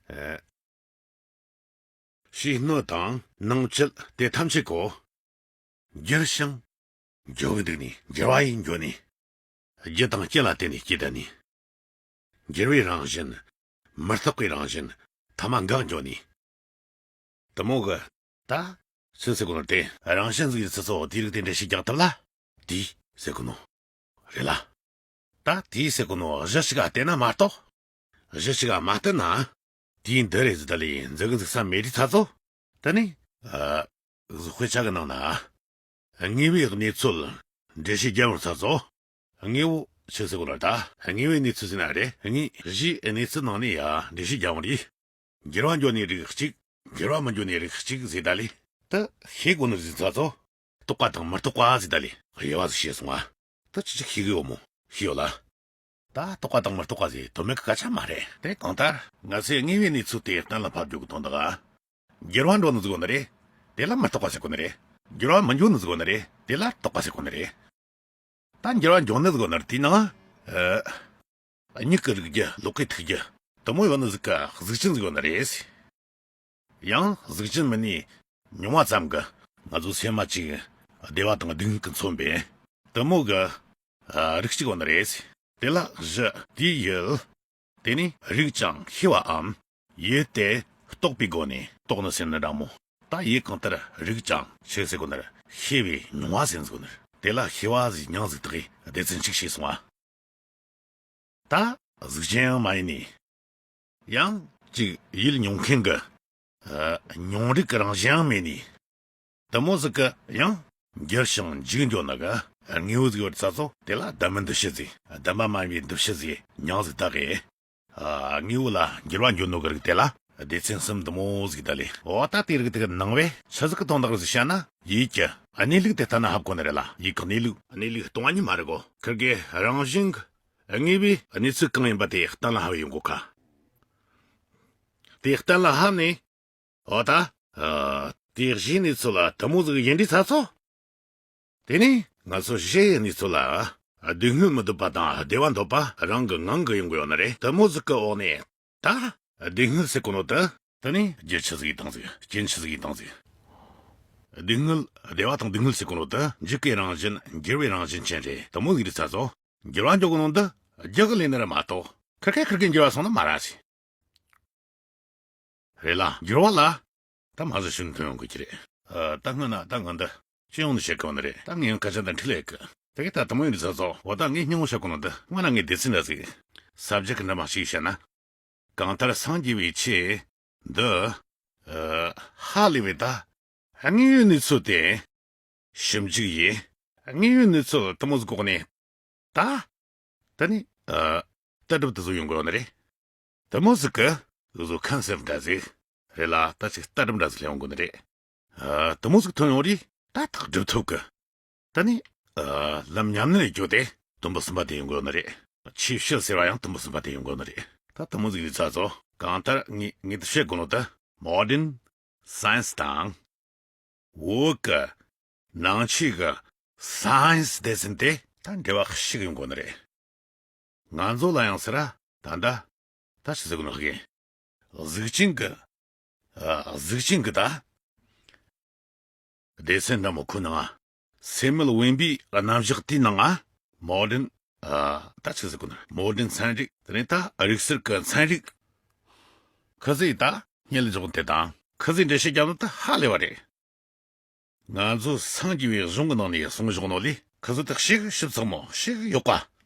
ཨ། ཕྱིའི་སྣོད་དང་ནང་བཅུད་དེ་ཐམས་ཅད་ཀོ། འགྱུར་ཞིང་། འགྱུར་བའི་འདུག་ནས་འགྱུར་བ་ཡིན་འགྱུར་ནས། རྒྱུ་དང་རྐྱེན་ལ་བརྟེན་ནས་སྐྱེ་ད་ནས། འགྱུར་བའི་རང་བཞིན། མི་རྟག་པའི་རང་བཞིན། ཐ་མ་འགག་འགྱུར་ནས། དེ་མོ་གི། ད། ཆི་ཟེར་གོ་ནོ་དེ་རང་བཞིན་ཟིག་ཡིན་ཚུལ་སོགས་དེའི་རིགས་དེ་འགྲེལ་བཤད་རྒྱག་ཐུབ་ལ། དེས་ཟེར་གོ་ནོ། རེད་ལ། ད་དེས་ཟེར་གོ་ནོ་གཞི་གཅིག་ག་བལྟས་ན་མ་གཏོགས། གཞི་གཅིག་ག་མ་བལྟས་ན། དེའི་འདི་རེད་ཟེར་ད་ལས་འཛིན་གི་འཛིན་ས་མེད་དུས་ཚ་ཚོ། དེ་ནི། ཨ། དཔེ་ཆ་གི་ནང་ན། དངོས་པོའི་གནས་ཚུལ་འགྲེལ་བཤད་རྒྱབ་ཡོང་ཚ་ཚོ། དངོས་པོ་ཆི་ཟེར་གོ་ལ་ད། དངོས་པོའི་གནས་ཚུལ་ཟེར་ན་རེད། དངོས་གཞིའི་གནས་ཚུལ་ནང་ནས་ཡ་འགྲེལ་བཤད་རྒྱབ་ཡོང་རེད། འགྱུར་བ་འགྱུར་ནས་རིགས་གཅིག་འགྱུར་བ་མི་འགྱུར་ནས་རིགས་གཅིག་ཟེར་ད་ལས། དེ་ཤེས་དགོས་ནི་ཟིག་ཚ་ཚོ། རྟོག་པ་དང་མི་རྟོག་པ་ཟེར་ད་ལས་དབྱེ་བ་ཟིག་ཤེས་སོང་ང་། དེ་ཅི་ཅིག་ཤེས་གི་ཡོད་མོ། ཤེས་ཡོད་ལ། ད་རྟོག་པ་དང་མི་རྟོག་པ་ཟེར་དོན་མེད་གི་སྐད་ཆ་མ་རེད། དེ་གང་ལྟར་ང་ཚོས་དངོས་པོའི་གནས་ཚུལ་དེ་གཏན་ལ་ཕབ་རྒྱུ་གི་དོན་དག་ག་འགྱུར་བ་འགྲོ་ནི་ཟིག་ཡོད་ནི་རེད། དེ་ལ་མི་རྟོག་པ་ཟེར་གོ་ནི་རེད། འགྱུར་བ་མི་འགྱུར་ནི་ཟིག་ཡོད་ནི་རེད། དེ་ལ་རྟོག་པ་ཟེར་གོ་ནི་རེད། ད་འགྱུར་བ་འགྱུར་ནི་ཟིག་ཡོད་ནི་རེད། དེའི་ནང་། ཨ། མྱིག་གི་རིག་རྒྱུ། ལོག་གི་ཐུག་རྒྱུ། དེ་མོ་ཡོད་ནི་ཟིག་ག་གཟུགས་ཅན་ཟིག་ཡོད་ནི་རེད། ཡང་གཟུགས་ཅན་མིན་ནི་མྱོང་བ་ཙམ་གི་ང་ཚོ་སེམས་མ་གཅིག་བདེ་བ་དང་སྡུག་བསྔལ་གི་མཚོན་པའི་དེ་མོ་གི་རིགས་གཅིག་ཡོད་ནི་རེད། དེ་ལ་གཞི་དེའི་ཡུལ། དེ་ནི་རིག་ཅིང་ཤེས་པའམ། ཡུལ་དེ་རྟོགས་པའི་སྒོ་ནས་རྟོགས་ནི་ཟེར་ནི་འདྲ་མོ། ད་ཡུལ་གང་ལྟར་རིག་ཅིང་ཆི་ཟེར་གོ་ནི་རེད། ཤེས་པའི་མྱོང་བ་ཟེར་ནི་ཟིག་ཡོད་ནི་རེད། དེ་ལ་ཤེས་པ་ཟེར་མྱིང་ཟིག་དག་གི་སྡེ་ཚན་གཅིག་ཤེས་སོང་ང་། ད་གཟུགས་ཅན་ཡང་མ་ཡིན་ནི། ཡང་གཅིག་ཡུལ་མྱོང་མཁན་གི། ཨ། མྱོང་རིག་གི་རང་བཞིན་ཡང་མེད་ནི། དེ་མོ་ཟིག་གི་ཡང་འགྱུར་ཞིང་འཇིག་འགྱོ་ནི་གི་དངོས་པོ་ཟིག་ཡོད་ཚ་ཚོ། དེ་ལ་བདེན་པའི་འདུ་བྱེད་ཟེར། བདེན་པ་མ་ཡིན་པའི་འདུ་བྱེད་ཟེར་མྱིང་ཟིག་བཏགས་གི། ཨ། དངོས་པོ་ལ་འགྱུར་བ་འགྱོ་ནོ་གི་རིགས་དེ་ལ་སྡེ་ཚན་གསུམ་འདི་མོ་ཟིག་ད་ལས། འོ་ད་དེ་རིགས་དེ་གི་ནང་བས་ཆི་ཟིག་གི་དོན་དག་རེད་ཟེར་བཤད་ན། ཡུལ་གྱི་གནས་ལུགས་དེ་ལྟ་ན་ཧ་གོ་ནི་རེད་ལ། ཡུལ་གི་གནས་ལུགས། གནས་ལུགས་སྟོང་པ་ཉིད་མ་རེད་གོ། ཁིར་གི་རང་བཞིན་གི་དངོས་པོའི་གནས་ཚུལ་གང་ཡིན་པ་དེ་གཏན་ལ་ཕབ་ཡོང་གོ་ཁ། དེ་གཏན་ལ་ཕབ་ནས། འོ་ད། ཨ། དེ་གཞིའི་གནས་ཚུལ་ལ་དེ་མོ་ཟིག་ཡིན་དུས་ཚ་ཚོ། དེ་ནས་ང་ཚོ་གཞི་ཡི་གནས་ཚུལ་ལ། སྡུག་བསྔལ་མི་འདོད་པ་དང་བདེ་བ་འདོད་པ་རང་གི་ངང་གིས་ཡོང་གི་ཡོད་ནི་རེད། དེ་མོ་ཟིག་གི་འོག་ནས། ད། སྡུག་བསྔལ་ཟེར་གོ་ནོ་དེ། དེ་ནས་རྒྱུ་ཆི་ཟིག་ཡིན་དང་ཟིག་རྐྱེན་ཆི་ཟིག་ཡིན་དང་ཟིག་སྡུག་བསྔལ། བདེ་བ་དང་སྡུག་བསྔལ་ཟེར་གོ་ནོ་དེ་འཇིག་གི་རང་བཞིན། འགྱུར་བའི་རང་བཞིན་ཅན་རེད། དེ་མོ་ཟིག་རེད་ཚ་ཚོ། འགྱུར་བ་འགྱོ་གོ་ནོ་འདི་རྒྱུ་གི་ལས་ནི་ར་མ་གཏོགས། ཁིར་ཁིར་ཁིར་གི་འགྱུར་བ་སོང་ན་མ་ར་ཟིག་རེད་ལ། འགྱུར་བ་ལ། ད་མ་གཞི་ཤུན་ཐོན་ཡོང་གི་ཀྱི་རེད། ཨ། ད་སྔོན་ན་ད་ང་འདི་སྤྱི་ཡོངས་ནས་བཤད་གོ་ནི་རེད། ད་ངས་ཡང་སྐད་ཆ་འདི་འཁྲིད་ལས་གི། དེ་གི་ད་དེ་མོ་ཡིན་དུས་ཚ་ཚོ། འོ་ད་ངས་སྙིང་བོ་བཤད་གོ་ནོ་འདི་སྔོན་ན་ངས་སྡེ་ཚན་འདྲ་ཟིག་སབ་ཇེག་འདྲ་མ་ཞིག་བཤད་ན། གང་ལྟར་སངས་རྒྱས་པའི་ཆོས་འདི། ཨ། ཧ་ལས་པའི་ད། དངོས་ཡོད་གནས་ཚུལ་དེ། ཞིབ་འཇུག་ཡིས། དངོས་ཡོད་གནས་ཚུལ་དེ་མོ་ཟིག་གོ་ནས། ད། ད་ནི། ཨ། ལྟ་གྲུབ་དེ་ཚོ་ཡོང་གི་ཡོད་ནི་རེད། དེ་མོ་ཟིག་གི་འུ་ཚོ་ཁན་སེབ་འདྲ་ཟིག་རེད་ལ། ད་ཅིག་ལྟ་གྲུབ་འདྲ་ཟིག་སླེབས་ཡོང་གི་ནི་རེད། ཨ། དེ་མོ་ཟིག་ཐོན་ཡོང་རེད། ད་ཐག་སྒྲུབ་ཐུབ་གི། ད་ནི། ཨ། ལམ་ཉམས་ལེན་ལས་རྒྱུ་དེ་དུམ་བུ་གསུམ་པ་དེ་ཡོང་གི་ཡོད་ནི་རེད། ཆོས་བཤད་ཟེར་བ་ཡང་དུམ་བུ་གསུམ་པ་དེ་ཡོང་གི་ཡོད་ནི་རེད། ད་དེ་མོ་ཟིག་རེད་ཚ་ཚོ། གང་ལྟར་ངས་ངས་འདི་བཤད་དགོས་ནོ་ད། མོ་ཌན་སའེན་སི་དང་། བོད་ཀྱི་ནང་ཆོས་ཀྱི་སའེན་སི་སྡེ་ཚན་དེ་ད་འབྲེལ་བ་ཞིག་ཡོང་དགོས་ནི་རེད། ང་ཚོ་ལ་ཡང་ཟེར་ར། ད་ད་ད་ཆི་ཟེར་གི་ནོ་ཧ་གི། གཟུགས་ཅན་གྱི། ཨ། གཟུགས་ཅན་གྱི་ད། སྡེ་ཚན་འདྲ་མོ་ཁོ་ནང་ང་། སེམས་མེད་དབེན་པའི་རྣམ་གཞག་དེའི་ནང་ང་། མོ་ཌན། ཨ། ད་ཆི་ཟེར་གི་ནོ། མོ་ཌན་ཚན་རིག་དེ་ནས་ད་རིག་གསར་གྱི་ཚན་རིག་ཁི་ཟིག་ད་སྙན་ལ་འཇོག་དེ་དང་ཁི་ཟིག་འགྲེལ་བཤད་རྒྱབ་ནོ་ད་ཧ་ལས་པ་རེད། ང་ཚོ་སངས་རྒྱས་པའི་གཞུང་གི་ནང་ནས་གསུངས་བཞག་ནོ་ལས་ ཁི་ཚོ་དག་ཤེས་གི་ཞིབ་ཚགས་མོ་ཤེས་གི་ཡོད་ཀ།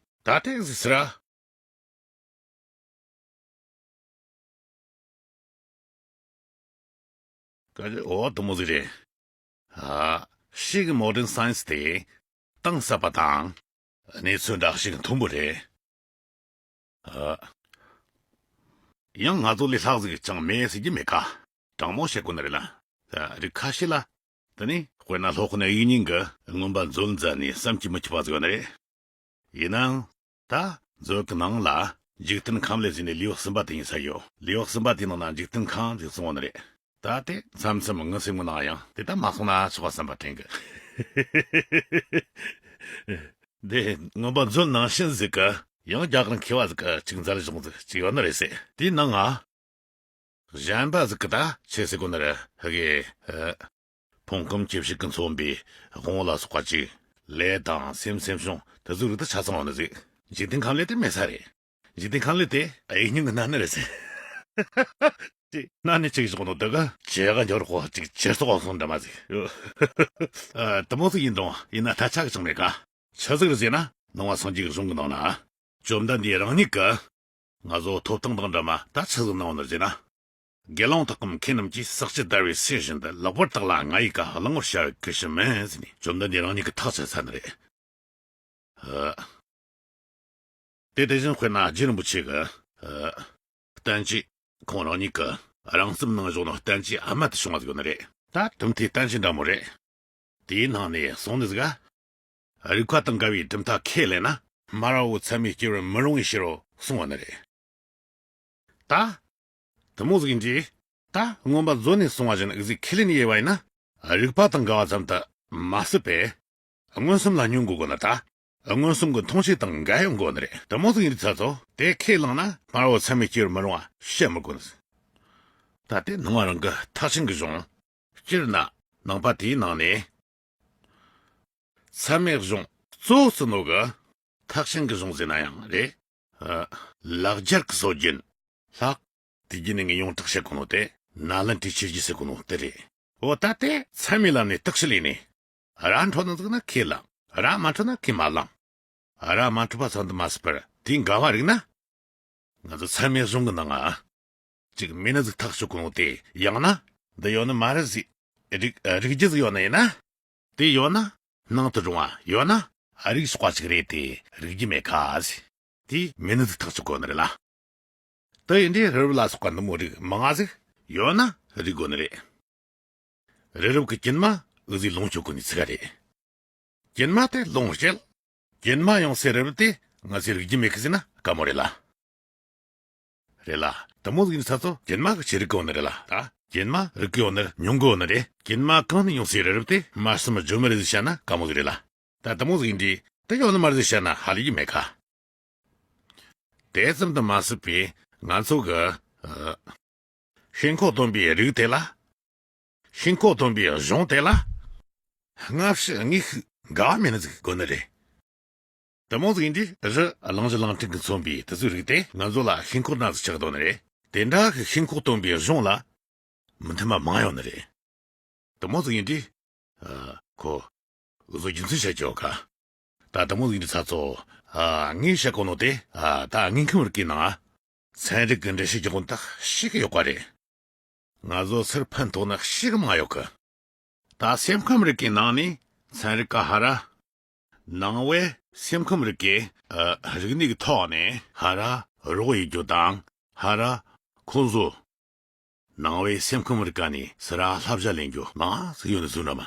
ད་དེ་གཟིགས་སི་ར། ག་ཅི་འོ་དུ་མོ་ཟིག་རེད། ཨ། ཤེས་གི་མོ་ཌན་སའེན་སི་དེ་གཏིང་ཟབ་པ་དང་། གནས་ཚུལ་འདྲ་ཞིག་མཐོན་པོ་རེད། ཨ། ཡང་ང་ཚོ་ལས་ལྷག་ཟིག་ཅང་མེད་ཟེར་གྱི་མེད་ཀ། དྲང་མོ་བཤད་དགོས་ནི་རེད་ལ། ད་རིགས་ཁ་ཤས་ལ། དེ་ནས་དཔེར་ན་སློབ་དཔོན་དབྱིག་གཉེན་གྱིས་མངོན་པ་མཛོད་མཛད་ནས་བསམ་གྱིས་མི་ཁྱབ་པ་ཟིག་ཡོད་ནི་རེད། ཡིན་ནའང་། ད་མཛོད་ཀྱི་ནང་ལ་འཇིག་རྟེན་ཁམས་ལས་ཟིན་ནས་ལེའུ་གསུམ་པ་དེ་ཡིན་ས་ཡོད། ལེའུ་གསུམ་པ་དེའི་ནང་ན་འཇིག་རྟེན་ཁམས་ཟིག་གསུངས་ཡོད་ནི་རེད། ད་དེ་མཚམས་མཚམས་ངའི་སེམས་ངོ་ནང་ཡང་དེ་ལྟར་མ་སོང་ན་ཆོག་པ་བསམ་པ་དྲན་གི། དེ་མངོན་པ་མཛོད་ནང་བཞིན་ཟིག་གི་ཡང་རྒྱ་གར་མཁས་པ་ཟིག་གི་ཅིག་མཛད་གཞུང་ཟིག་ཅིག་ཡོད་ནི་རེད་ཟེར། དེའི་ནང་ང་གཞན་པ་ཟིག་གི་ད་ཆི་ཟེར་གོ་ནི་རེད་ཧི་གེ། ཕུང་ཁམས་ཇི་སྙེད་ཀྱིས་མཚོན་པའི་དབང་པོ་ལ་སོགས་པ་ཅིག་ལས་དང་སེམས་སེམས་བྱུང་དེ་ཚོའི་རིགས་དེ་ཆ་ཚང་བ་ནི་ཟིག་འཇིག་རྟེན་ཁམས་ལས་དེ་མེད་ས་རེད། འཇིག་རྟེན་ཁམས་ལས་དེ་དབྱིག་གཉེན་གྱིས་གནང་ནི་རེད་ཟེར། ཅིག་གནང་ནི་ཅིག་བཞག་ནོ་དེ་ག་ཇེ་ག་འགྱུར་གོ་ཅིག་ཇེ་སོག་སོང་འདྲ་མ་ཟིག་ཨ། དེ་མོ་ཟིག་ཡིན་དང་ཡིན་ན་ད་ཆ་གི་ཅང་མེད་ཀ། ཆི་ཟིག་རེད་ཟེར་ན་ནང་པ་སངས་རྒྱས་ཀྱི་གཞུང་གི་ནང་ན། བཅོམ་ལྡན་འདས་རང་ཉིད་ཀྱིས་ང་ཚོ་ཐོབ་ཐང་དང་འདྲ་མ་ད་ཆི་ཟིག་གནང་བ་ནི་ཟེར་ན། དགེ་སློང་དག་གམ་མཁས་རྣམས་ཀྱིས། ཟག་བཅས་བརྡར་བའི་ཚེ་བཞིན་དུ། ལེགས་པར་བརྟགས་ལ་ང་ཡི་བཀའ། བླང་བར་བྱ་བའི་གུས་ཕྱིར་མིན། ཟེར་ནས་བཅོམ་ལྡན་འདས་རང་ཉིད་ཀྱིས་ཐག་བཅད་ཚར་ནི་རེད། ཨ། དེ་དེ་བཞིན་དཔེར་ན་རྗེ་རིན་པོ་ཆེ་གི། ཨ། བསྟན་བཅོས་ཁོང་རང་ཉིད་ཀྱི་རང་རྩོམ་ནང་བཞག་ནོ་བསྟན་བཅོས་ཨ་མ་དེ་བྱུང་བ་ཟིག་ཡོད་ནི་རེད། ད་གྲུབ་མཐའི་བསྟན་བཅོས་འདྲ་མོ་རེད། དེའི་ནང་ནས་གསུངས་ནི་ཟིག་ག་རིགས་པ་དང་འགལ་བའི་གྲུབ་མཐའ་ཁས་ལེན་ན་སྨྲ་བའོ་ཚད་མས་སྐྱེ་བར་མི་རུང་བའི་ཕྱིར་རོ་གསུངས་པ་ནི་རེད། ད། དེ་མོ་ཟིག་ཡིན་དུས། ད་མངོན་པ་མཛོད་ནས་གསུངས་པ་བཞིན་གཟིགས་ཁས་ལེན་ཡེ་བ་ཡིན་ན། རིགས་པ་དང་འགལ་བ་ཙམ་དུ་མ་ཟད་པས། མངོན་སུམ་ལ་བསྙོན་དགོས་དགོས་ན་ད། མངོན་སུམ་གྱི་མཐོང་བྱེད་དང་འགལ་ཡོང་དགོས་ནི་རེད། དེ་མོ་ཟིག་ཡིན་དུས་ཚ་ཚོ་དེ་ཁས་བླངས་ན་སྨྲ་བའོ་ཚད་མས་སྐྱེ་བར་མི་རུང་བ་བཤད་མི་དགོས་ནི། ད་དེ་ནང་པ་རང་གི་ཐེག་ཆེན་གྱི་གཞུང་། སྤྱིར་ན་ནང་པ་དེའི་ནང་ནས། ཚད་མའི་གཞུང་གཙོ་བོ་བརྩི་ནོ་གི་ཐེག་ཆེན་གྱི་གཞུང་ཟེར་ན་ཡང་རེད། ཨ། ལེགས་སྦྱར་གྱི་སྲོལ་རྒྱུན། ལྷག་དེ་རྒྱུན་ནས་ངས་ཡོངས་གྲགས་བཤད་གོ་ནོ་དེ་ནཱ་ལེནྡྲའི་ཆོས་བརྒྱུད་ཟེར་གོ་ནོ་དེ་རེད། འོ་ད་དེ་ཚད་མའི་ལམ་ནས་བརྟག་དཔྱད་ལས་ནས། ར་འཕྲོད་ན་ཟིག་ན་ཁས་བླངས། ར་མ་འཕྲོད་ན་ཁས་མ་བླངས། ར་མ་འཕྲོད་པ་ཙམ་དུ་མ་ཟད་པར་དེའི་འགལ་བ་རིག་ན། ང་ཚོ་ཚད་མའི་གཞུང་གི་ནང་ང་། གཅིག་མེད་ནི་ཟིག་ཐག་གཅོད་གོ་ནོ་དེ་ཡང་ན་འདི་ཡོད་ནི་མ་རེད་ཟིག་རིག་རིག་རྒྱུ་ཟིག་ཡོད་ནི་ཡིན་ན། དེ་ཡོད་ན་སྣང་དུ་རུང་བ་ཡོད་ན་རིག་ཆོག་པ་ཞིག་རེད་དེ་རིག་རྒྱུ་མེད་ཁ་ཟིག་དེ་མེད་ནི་ཟིག་ཐག་གཅོད་གོ་ནི་རེད་ལ། དེ་ཡིན་དུས་རི་རབ་ལ་སོགས་པ་འདི་མོ་རིགས་མང་ང་ཟིག་ཡོད་ན་རིག་དགོས་ནི་རེད། རི་རབ་ཀྱི་གྱེན་མ་འུ་ཟིག་ལོངས་སྤྱོད་དགོས་ནི་ཚིག་ག་རེད། གྱེན་མ་དེ་ལོངས་སྤྱད། གྱེན་མ་ཡོང་སའི་རི་རབ་དེ་ང་ཚོས་རིག་རྒྱུ་མེད་གི་ཟེར་ན་དཀའ་མོ་རེད་ལ། རེད་ལ། དེ་མོ་ཟིག་ཡིན་ས་ཚོ་གྱེན་མ་གི་ཆི་རིག་གི་ཡོད་ནི་རེད་ལ། ད་གྱེན་མ་རིག་གི་ཡོད་ནི་རེད། མྱོང་གི་ཡོད་ནི་རེད། གྱེན་མ་གང་ནས་ཡོང་སའི་རི་རབ་དེ་མ་བསམ་བརྗོད་མེད་རེད་ཟེར་བཤད་ན་དཀའ་མོ་ཟིག་རེད་ལ། ད་དེ་མོ་ཟིག་ཡིན་དུས་དེ་ཡོད་ནི་མ་རེད་ཟེར་བཤད་ན་ཧ་ལས་ཀྱི་མེད་ཁ། དེ་ཙམ་དུ་མ་ཟད་པའི་ང་ཚོ་གི། ཨ། ཤིན་ལྐོག་སྟོན་པའི་རིགས་དེ་ལ། ཤིན་ལྐོག་སྟོན་པའི་གཞུང་དེ་ལ། སྔ་ཕྱི་དངོས་ཤུགས་འགལ་བ་མེད་ནི་ཟིག་དགོས་ནི་རེད། དེ་མོ་ཟིག་ཡིན་དུས་རི་གླང་བཞི་གླང་ཕྲན་གྱིས་མཚོན་པའི་དེ་ཚོའི་རིགས་དེ་ང་ཚོ་ལ་ཤིན་ལྐོག་སྣ་ཟིག་ཆགས་འདུག་ནི་རེད། དེ་འདྲ་གི་ཤིན་ལྐོག་སྟོན་པའི་གཞུང་ལ་མི་མཐུན་པ་མང་ཡོད་ནི་རེད། དེ་མོ་ཟིག་ཡིན་དུས། ཨ། ཁོ། འུ་ཚོ་རྒྱུ་མཚན་བཤད་ཀྱི་ཡོད་ཁ། ད་དེ་མོ་ཟིག་ཡིན་དུས་ཚ་ཚོ། ཨ། ངས་བཤད་གོ་ནོ་དེ། ཨ། ད་དངོས་ཁམས་རིག་གི་ནང་ཚན་རིག་གི་འགྲེལ་བཤད་རྒྱག་གོ་ནོ་ད་ཤེས་གི་ཡོད་པ་རེད། ང་ཚོ་སར་ཕན་ཐོགས་ནི་ཤེས་གི་མ་ཡོད་གི། ད་སེམས་ཁམས་རིག་གི་ནང་ནས་ཚན་རིག་ག་ཧ་ར། ནང་པའི་སེམས་ཁམས་རིག་གི། ཨ། རིག་གནས་ཀྱི་ཐོག་ནས་ཧ་ར་རོགས་ཡེད་རྒྱུ་དང་ཧ་ར་ཁོང་ཚོ། ནང་པའི་སེམས་ཁམས་རིག་ག་ནས་སི་ར་བསླབ་བྱ་ལེན་རྒྱུ་མང་ཟིག་ཡོད་ནི་ཟུག་འདྲ་མ།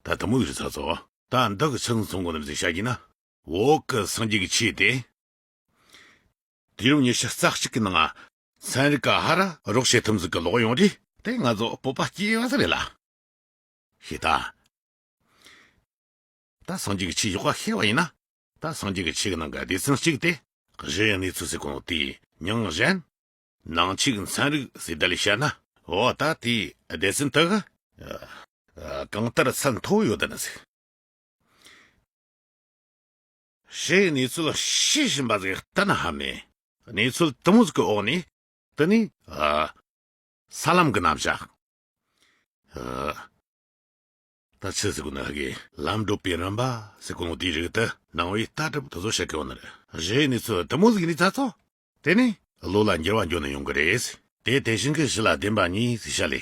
ད་དེ་མོ་ཟིག་རེད་ཚ་ཚོ། ད་འདི་གི་ཆི་ཟིག་མཚོན་གོ་ནི་ཟིག་བཤད་རྒྱུ་ན། བོད་གི་སངས་རྒྱས་ཀྱི་ཆོས་དེ། དུས་རབས་ཉི་ཤུ་རྩ་གཅིག་གི་ནང་ང་ཚན་རིག་ག་ཧ་ར་རོགས་བྱེད་ཐུབ་ཟིག་གི་ལོག་ཡོང་དུས་དེ་ང་ཚོ་བོད་པ་སྐྱེ་བ་ཟིག་རེད་ལ། ཤེས་ད། ད་སངས་རྒྱས་ཀྱི་ཆོས་ཡག་པ་ཤེས་པ་ཡིན་ན། ད་སངས་རྒྱས་ཀྱི་ཆོས་ཀྱི་ནང་གི་སྡེ་ཚན་གཅིག་དེ་གཞི་ཡི་གནས་ཚུལ་ཟེར་གོ་ནོ་དེའི་མྱིང་གཞན། ནང་ཆོས་ཀྱི་ཚན་རིག་ཟེར་བསྡད་ལས་བཤད་ན། འོ་ད་དེའི་སྡེ་ཚན་དག་གི། ཨ། ཨ། གང་ལྟར་ཚད་མཐོ་བོ་ཡོད་ད་ནི་ཟིག་ཕྱིའི་གནས་ཚུལ་ཤེས་བཞིན་པ་ཟིག་གཏན་ཧ་མེད། གནས་ཚུལ་དེ་མོ་ཟིག་གི་འོག་ནས་དེ་ནི། ཨ། ས་ལམ་གྱི་རྣམ་གཞག་ཨ། ད་ཆི་ཟེར་གོ་ནི་ཧ་གི་ལམ་འགྲོ་པའི་རིམ་པ་ཟེར་གོ་ནོ་དེའི་རིགས་དེ་ནང་བའི་ལྟ་གྲུབ་དེ་ཚོ་བཤད་གི་ཡོད་ནི་རེད། གཞི་ནས་ཚུལ་དེ་མོ་ཟིག་ནས་ཚ་ཚོ། དེ་ནས་བློ་ལ་འགྱུར་བ་འགྱོ་ནི་ཡོང་གི་རེད། དེ་དེ་བཞིན་གྱི་གཞི་ལ་བདེན་པ་གཉིས་ཟེར་བཤད་ལེ།